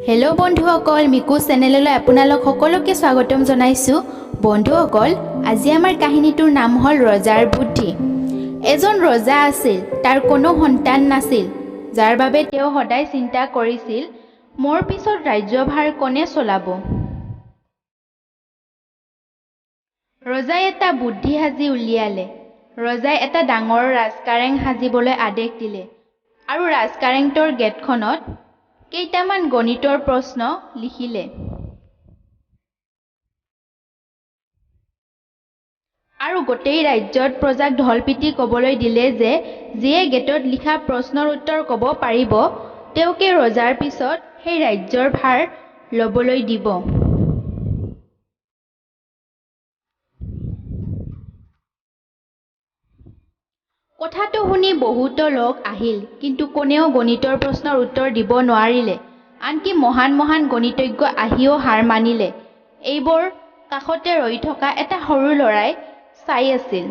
Hello' বন্ধুসকল, Miku চেনেললৈ আপোনালোক সকলোকে স্বাগতম জনাইছোঁ। বন্ধুসকল, আজি আমাৰ কাহিনীটোৰ নাম হ'ল ৰজাৰ বুদ্ধি। এজন ৰজা আছিল, তাৰ কোনো সন্তান নাছিল, যাৰ বাবে তেওঁ সদায় চিন্তা কৰিছিল, মোৰ পিছত ৰাজ্যভাৰ কোনে চলাব। ৰজাই এটা বুদ্ধি সাজি উলিয়ালে। ৰজাই এটা ডাঙৰ ৰাজকাৰেং সাজিবলৈ আদেশ দিলে আৰু ৰাজকাৰেংটোৰ গেটখনত কেইটামান গণিতৰ প্ৰশ্ন লিখিলে আৰু গোটেই ৰাজ্যত প্ৰজাক ঢোল পিটি ক'বলৈ দিলে যে যিয়ে গেটত লিখা প্ৰশ্নৰ উত্তৰ ক'ব পাৰিব, তেওঁকে ৰজাৰ পিছত সেই ৰাজ্যৰ ভাৰ ল'বলৈ দিব। কথাটো শুনি বহুতো লোক আহিল, কিন্তু কোনেও গণিতৰ প্ৰশ্নৰ উত্তৰ দিব নোৱাৰিলে। আনকি মহান মহান গণিতজ্ঞ আহিও হাৰ মানিলে। এইবোৰ কাষতে ৰৈ থকা এটা সৰু ল'ৰাই চাই আছিল।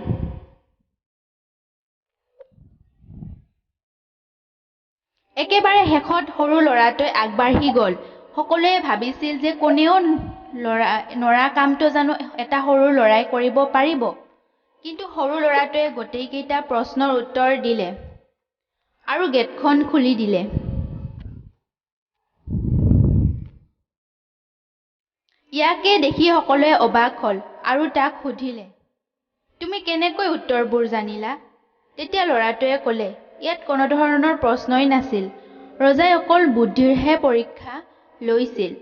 একেবাৰে শেষত সৰু ল'ৰাটোৱে আগবাঢ়ি গ'ল। সকলোৱে ভাবিছিল যে কোনেও নৰা কামটো জানো এটা সৰু ল'ৰাই কৰিব পাৰিব। কিন্তু সৰু ল'ৰাটোৱে গোটেইকেইটা প্ৰশ্নৰ উত্তৰ দিলে আৰু গেটখন খুলি দিলে। ইয়াকে দেখি সকলোৱে অবাক হ'ল আৰু তাক সুধিলে, তুমি কেনেকৈ উত্তৰবোৰ জানিলা? তেতিয়া ল'ৰাটোৱে ক'লে, ইয়াত কোনোধৰণৰ প্ৰশ্নই নাছিল, ৰজাই অকল বুদ্ধিৰহে পৰীক্ষা লৈছিল।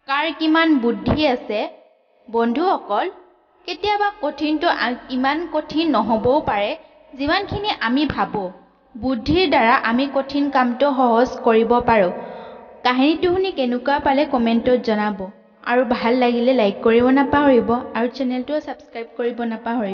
কাৰ কিমান বুদ্ধি আছে। বন্ধুসকল, কেতিয়াবা কঠিনটো ইমান কঠিন নহ'বও পাৰে যিমানখিনি আমি ভাবোঁ। বুদ্ধিৰ দ্বাৰা আমি কঠিন কামটো সহজ কৰিব পাৰোঁ। কাহিনীটো শুনি কেনেকুৱা পালে কমেণ্টত জনাব আৰু ভাল লাগিলে লাইক কৰিব নাপাহৰিব আৰু চেনেলটোও ছাবস্ক্ৰাইব কৰিব নাপাহৰিব।